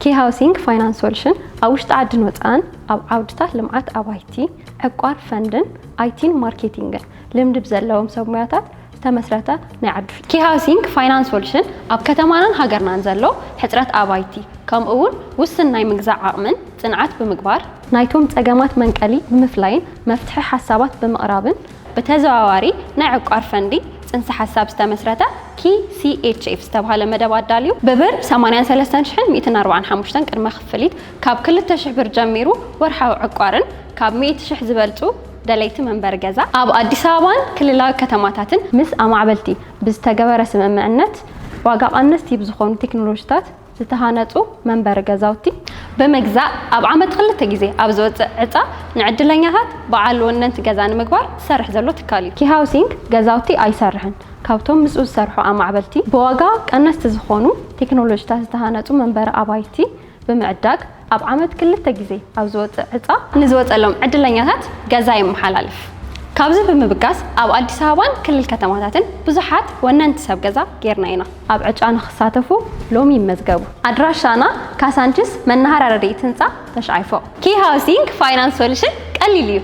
ኪ ሃውሲንግ ፋይናንስ ሶሉሽን ኣብ ውሽጢ ዓድን ወፃእን ኣብ ዓውድታት ልምዓት ኣባይቲ፣ ዕቋር ፈንድን ኣይቲን ማርኬቲንግን ልምዲ ብዘለዎም ሰብ ሙያታት ዝተመስረተ ናይ ዓዱ። ኪ ሃውሲንግ ፋይናንስ ሶሉሽን ኣብ ከተማናን ሃገርናን ዘሎ ሕፅረት ኣባይቲ ከምኡ እውን ውስን ናይ ምግዛእ ዓቕምን ፅንዓት ብምግባር ናይቶም ፀገማት መንቀሊ ብምፍላይን መፍትሒ ሓሳባት ብምቕራብን ብተዘዋዋሪ ናይ ዕቋር ፈንዲ ፅንሰ ሓሳብ ዝተመስረተ ኪ ሲ ኤች ኤፍ ዝተባሃለ መደብ ኣዳልዩ ብብር ሰማንያን ሰለስተን ሽሕን ሚእትን ኣርባዓን ሓሙሽተን ቅድመ ክፍሊት ካብ ክልተ ሽሕ ብር ጀሚሩ ወርሓዊ ዕቋርን ካብ ሚእቲ ሽሕ ዝበልፁ ደለይቲ መንበሪ ገዛ ኣብ ኣዲስ ኣበባን ክልላዊ ከተማታትን ምስ ኣማዕበልቲ ብዝተገበረ ስምምዕነት ዋጋ ቀነስቲ ብዝኾኑ ቴክኖሎጂታት ዝተሃነፁ መንበሪ ገዛውቲ ብምግዛእ ኣብ ዓመት ክልተ ግዜ ኣብ ዝወፅእ ዕፃ ንዕድለኛታት በዓል ወነንቲ ገዛ ንምግባር ዝሰርሕ ዘሎ ትካል እዩ። ኪ ሃውሲንግ ገዛውቲ ኣይሰርሕን። ካብቶም ምስኡ ዝሰርሑ ኣማዕበልቲ ብዋጋ ቀነስቲ ዝኾኑ ቴክኖሎጂታት ዝተሃነፁ መንበሪ ኣባይቲ ብምዕዳግ ኣብ ዓመት ክልተ ግዜ ኣብ ዝወፅእ ዕፃ ንዝወፀሎም ዕድለኛታት ገዛ የመሓላልፍ። ካብዚ ብምብጋስ ኣብ ኣዲስ ኣበባን ክልል ከተማታትን ብዙሓት ወነንቲ ሰብ ገዛ ጌርና ኢና። ኣብ ዕጫ ንኽሳተፉ ሎሚ ይመዝገቡ። ኣድራሻና ካሳንችስ መናሃርያ ረድኤት ህንፃ ተሽዓይ ፎቕ። ኪ ሃውሲንግ ፋይናንስ ሶሉሽን ቀሊል እዩ።